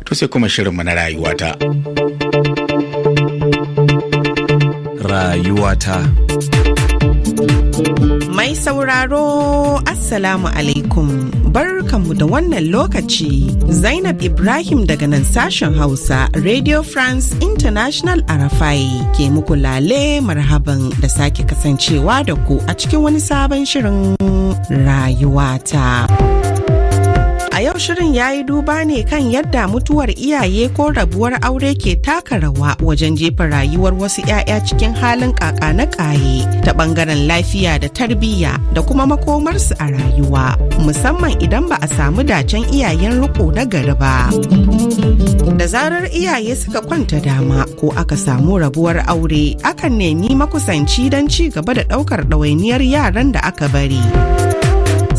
To sai kuma shirinmu na Rayuwata. Rayuwata. Mai sauraro, Assalamu alaikum, barkanmu da wannan lokaci. Zainab Ibrahim daga nan sashen Hausa Radio France International Arafai ke muku lale marhaban da sake kasancewa da ku a cikin wani sabon shirin Rayuwata. A yau shirin ya yi duba ne kan yadda mutuwar iyaye ko rabuwar aure ke taka rawa wajen jefa rayuwar wasu 'ya'ya cikin halin kaka na ƙaye ta ɓangaren lafiya da tarbiyya da kuma makomarsu a rayuwa, musamman idan ba a samu dacen iyayen riko na gari ba. Da zarar iyaye suka kwanta dama ko aka samu rabuwar aure, akan nemi makusanci don ci gaba da ɗaukar ɗawainiyar yaran da aka bari.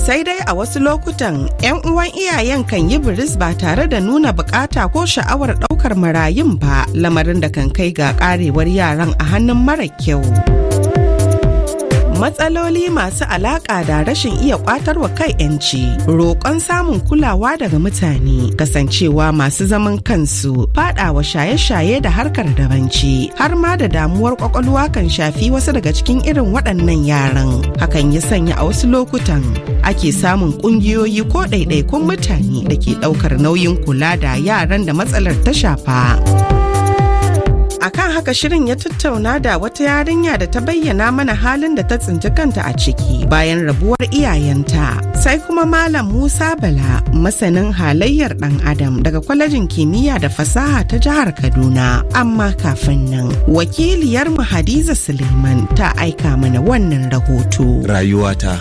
Sai dai a wasu lokutan 'yan uwan iyayen kan yi biris ba tare da nuna bukata ko sha'awar daukar marayun ba, lamarin da kan kai ga karewar yaran a hannun mara kyau. Matsaloli masu alaƙa da rashin iya ƙwatarwa kai 'yanci, roƙon samun kulawa daga mutane, kasancewa masu zaman kansu, faɗawa shaye-shaye da harkar dabanci, har ma da damuwar ƙwaƙwalwa kan shafi wasu daga cikin irin waɗannan yaran. Hakan ya sanya a wasu lokutan ake samun ƙungiyoyi ko ɗaiɗaikun mutane da ke ɗaukar nauyin kula da yaran da matsalar ta shafa. Akan haka shirin ya tattauna da wata yarinya da ta bayyana mana halin da ta tsinci kanta a ciki bayan rabuwar iyayenta, sai kuma Malam Musa Bala, masanin halayyar dan adam daga Kwalejin Kimiyya da Fasaha ta Jihar Kaduna. Amma kafin nan, wakiliyar mu Hadiza Suleiman ta aika mana wannan rahoto. Rayuwata.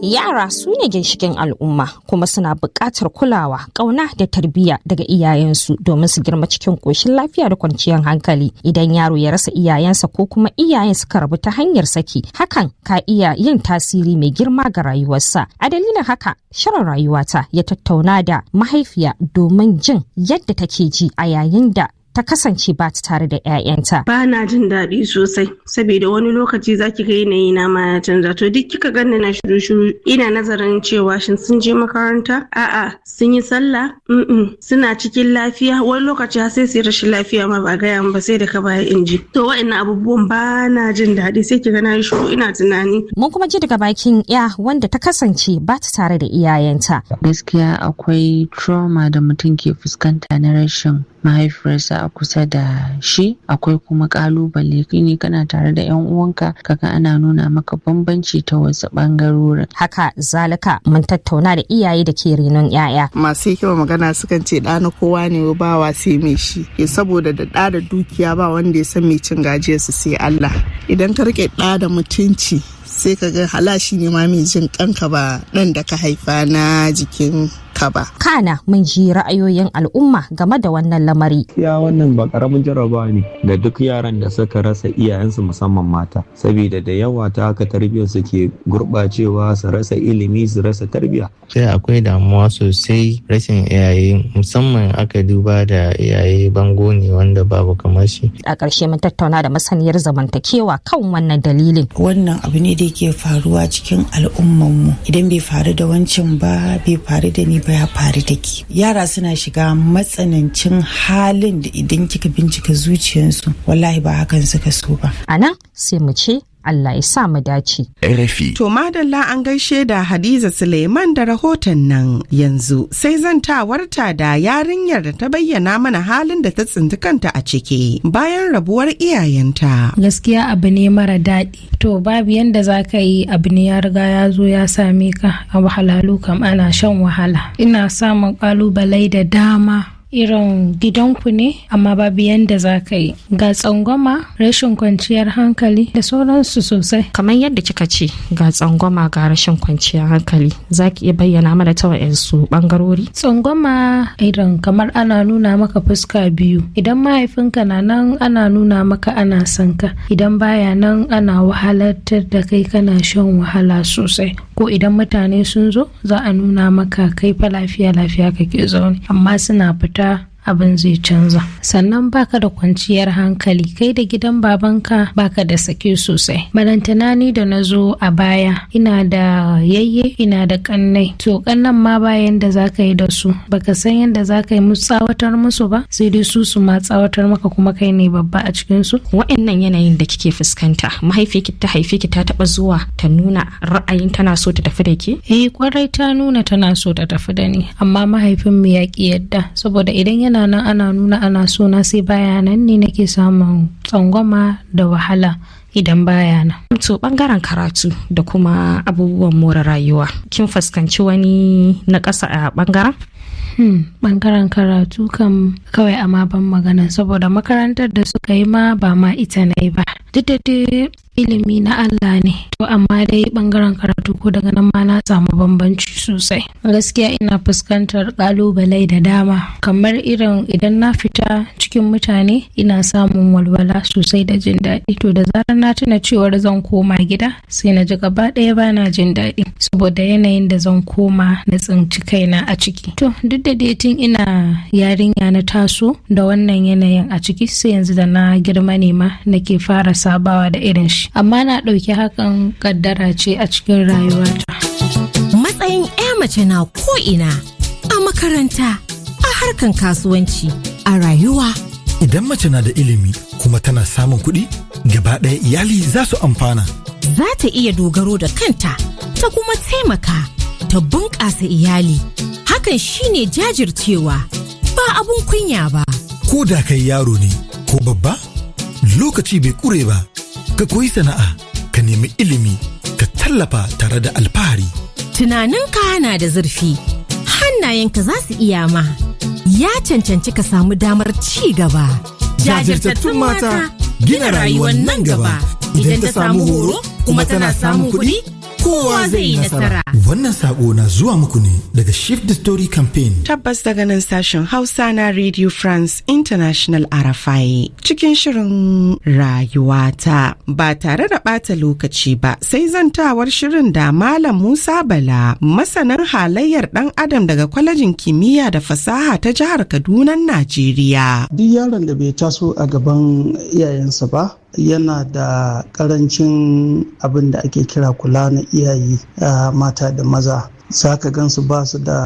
Yara su ne ginshikin al'umma, kuma suna buƙatar kulawa, ƙauna da tarbiyya daga iyayensu domin su girma cikin ƙoshin lafiya da kwanciyar hankali. Idan yaro ya rasa iyayensa ko kuma iyayen suka rabu ta hanyar saki, hakan ka iya yin tasiri mai girma ga rayuwarsa. A dalilin haka, shirin Rayuwata ya tattauna da mahaifiya domin jin yadda take ji a yayin da ta kasance ba ta tare da 'ya'yanta. Ba na jin daɗi sosai, saboda wani lokaci za ki ga yanayi na ma ya canza. To duk kika ganni na shiru shiru, ina nazarin cewa shin sun je makaranta? A'a, sun yi sallah? Mm, suna cikin lafiya? Wani lokaci har sai su yi rashin lafiya ma ba gaya min ba, sai da ka baya in ji. To wa'annan abubuwan ba na jin daɗi, sai ki ga na yi shiru ina tunani. Mun kuma ji daga bakin 'ya wanda ta kasance ba ta tare da iyayenta. Gaskiya akwai trauma da mutum ke fuskanta na rashin mahaifiyarsa a kusa da shi. Akwai kuma kalubale ne kana tare da yan uwanka, kaga ana nuna maka bambanci ta wasu bangarorin. Haka zalika, mun tattauna da iyaye da ke renon 'ya'ya. Masu hikima magana sukan ce ɗa na kowa ne, bawa sai mai shi, saboda da ɗa da dukiya ba wanda ya san mai cin gajiyarsu sai Allah. Idan ka rike ɗa da mutunci, sai ka ga halashi ne ma mai jin kanka, ba ɗan da ka haifa na jikin ka ba. Kana mun ji ra'ayoyin al'umma game da wannan lamari. Ya wannan ba karamin jarabawa ne ga duk yaran da suka rasa iyayensu, musamman mata, saboda da yawa ta haka tarbiyyar su ke gurɓacewa, su rasa ilimi, su rasa tarbiyya. Sai akwai damuwa sosai rashin iyaye, musamman aka duba da iyaye bango ne wanda babu kamar shi. A ƙarshe mun tattauna da masaniyar zamantakewa kan wannan dalilin. Wannan abu ne da ke faruwa cikin al'ummanmu. Idan bai faru da wancan ba, bai faru da ni ba, ya faru da ke. Yara suna shiga matsanancin halin da idan kika bincika zuciyarsu, wallahi ba hakan suka so ba. A nan sai mu ce Allah ya sa mu dace. RFI. To madalla, an gaishe da Hadiza Suleiman da rahoton nan. Yanzu sai zantawarta da yarinyar da ta bayyana mana halin da ta tsinci kanta a ciki bayan rabuwar iyayenta. Gaskiya abu ne mara daɗi. To babu yanda za ka yi, abu ne ya riga ya zo ya same ka. A wahalalu kam ana shan wahala. Ina samun ƙalubalai da dama, irin gidanku ne amma babu yanda za ka yi, ga tsangwama, rashin kwanciyar hankali da sauransu sosai. Kamar yadda kika ce ga tsangwama, ga rashin kwanciyar hankali, za ki iya bayyana mana ta wa'yansu bangarori? Tsangwama irin kamar ana nuna maka fuska biyu. Idan mahaifinka na nan, ana nuna maka ana son ka. Idan baya nan, ana wahalartar da kai, kana shan wahala sosai. Ko idan mutane sun zo, za a nuna maka kai fa lafiya lafiya kake zaune, amma suna fita. abin zai canza. Sannan baka da kwanciyar hankali, kai da gidan babanka baka da sake sosai. Balantana ni da na zo a baya, ina da yayye, ina da kannai. To kannan ma bayan da za ka yi da su, baka san yadda za ka yi musu tsawatar musu ba, sai dai su su ma tsawatar maka, kuma kai ne babba a cikin su. Wa'annan yanayin da kike fuskanta, mahaifiyarki ta haife ki ta taba zuwa ta nuna ra'ayin tana so ta tafi da ke? Eh, kwarai ta nuna tana so ta tafi da ni, amma mahaifinmu ya ki yadda, saboda idan yana nan ana nuna ana so na, sai baya nan ne nake samun tsangwama da wahala idan baya nan. To bangaren karatu da kuma abubuwan more rayuwa, kin fuskanci wani na ƙasa a bangaren? Bangaren karatu kam kawai amma ban magana, saboda makarantar da suka yi ma ba ma ita na yi ba. Duk da dai ilimi na Allah ne, to amma dai bangaren karatu ko daga nan ma na samu bambanci sosai. Gaskiya ina fuskantar kalubale da dama, kamar irin idan na fita cikin mutane ina samun walwala sosai da jin daɗi. To da zarar na tuna cewar zan koma gida, sai na ji gaba ɗaya bana jin daɗi, saboda yanayin da zan koma na tsinci kaina a ciki. To duk da dai tun ina yarinya na taso da wannan yanayin a ciki, sai yanzu da na girma ne ma nake fara sabawa da irin shi, amma na ɗauki hakan kaddara ce a cikin rayuwata. Matsayin 'ya mace na ko'ina, a makaranta, a harkan kasuwanci, a rayuwa. Idan mace na da ilimi kuma tana samun kuɗi, gaba ɗaya iyali za su amfana. Za ta iya dogaro da kanta, ta kuma taimaka, ta bunƙasa iyali. Hakan shine jajircewa, ba abun kunya ba. Ko da kai yaro ne ko babba, lokaci bai ƙure ba, ka koyi sana'a, ka nemi ilimi, ka tallafa tare da alfahari. Tunaninka na da zurfi, hannayenka za su iya ma. Ya cancanci ka samu damar ci gaba. Jajirtattun mata, gina rayuwar nan gaba. Idan ta samu horo kuma tana samun kuɗi, kowa zai yi nasara. Wannan sako na zuwa muku ne daga Shift the Story Campaign. Tabbas, daga nan sashen Hausa na Radio France International RFI cikin shirin rayuwata, ba tare da ɓata lokaci ba sai zantawar shirin da Malam Musa Bala, masanin halayyar ɗan adam daga kwalejin kimiyya da fasaha ta jihar Kaduna, Najeriya. Duk yaron da bai taso a gaban iyayensa ba, yana da karancin abin da ake kira kula na iyaye mata da maza. Za ka gansu ba su da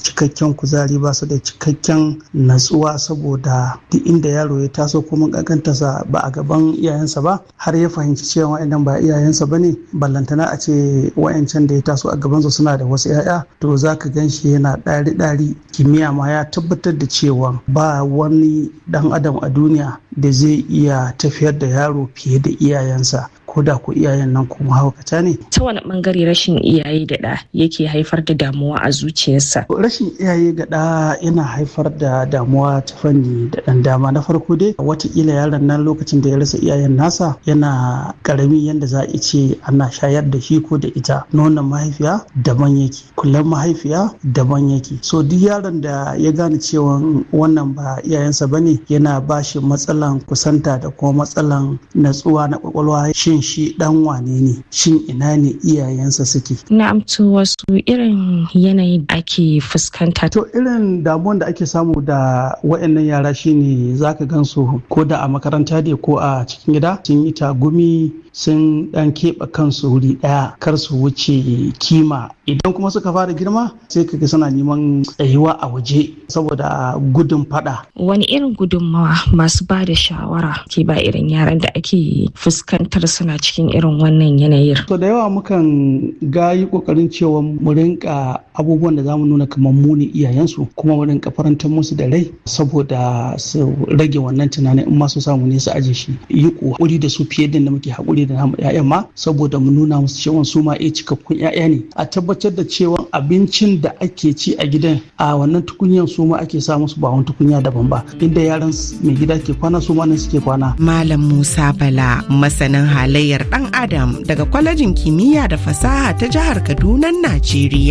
cikakken kuzari, ba su da cikakken natsuwa, saboda duk inda yaro ya taso kuma kankantarsa ba a gaban iyayensa ba, har ya fahimci cewa wa'annan ba iyayensa ba ne, ballantana a ce wa'ancan da ya taso a gabansu suna da wasu 'ya'ya, to za ka gan shi yana ɗari-ɗari. Kimiyya ma ya tabbatar da cewa ba wani ɗan adam a duniya da zai iya tafiyar da yaro fiye da iyayensa, ko da ko iyayen nan kuma haukata ne. Ta wani bangare rashin iyaye da ɗa yake haifar da damuwa a zuciyarsa? Rashin iyaye ga ɗa yana haifar da damuwa ta fanni da ɗan dama. Na farko dai, watakila yaron nan lokacin da ya rasa iyayen nasa yana ƙarami, yanda za a ce ana shayar da shi ko da ita. Nonon mahaifiya daban yake, kullum mahaifiya daban yake. So duk yaron da ya gane cewa wannan ba iyayensa bane, yana ba shi matsalan kusanta da kuma matsalan natsuwa na kwakwalwa. Shin shi dan wane ne, shin ina ne iyayensa suke? Na'am, to wasu irin yanayi ake fuskanta? To irin damuwan da ake samu da waɗannan yara shine zaka gansu ko da a makaranta ne ko a cikin gida, sun yi tagumi, sun dan keɓe kansu wuri ɗaya, kar su wuce kima. Idan kuma suka fara girma, sai kaga suna neman tsayuwa a waje saboda gudun fada. Wani irin gudunmawa masu ba da shawara ke ba irin yaran da ake fuskantar suna cikin irin wannan yanayin? To da yawa mukan ga yi kokarin cewa mu rinka abubuwan da zamu nuna kamar mu ne iyayensu, kuma mu rinka farantar musu da rai, saboda su rage wannan tunanin, in ma su samu ne su aje shi. Yi kokari da su fiye da muke hakuri da namu ƴaƴan ma, saboda mu nuna musu cewa su ma eh cikakkun ƴaƴa ne. A tabbatar da cewa abincin da ake ci a gidan, a wannan tukunyan su ma ake sa musu, ba wani tukunya daban ba. Inda yaran mai gida ke kwana, su ma nan suke kwana. Malam Musa Bala, masanin halayyar ɗan adam daga kwalejin kimiyya da fasaha ta jihar Kaduna, Najeriya.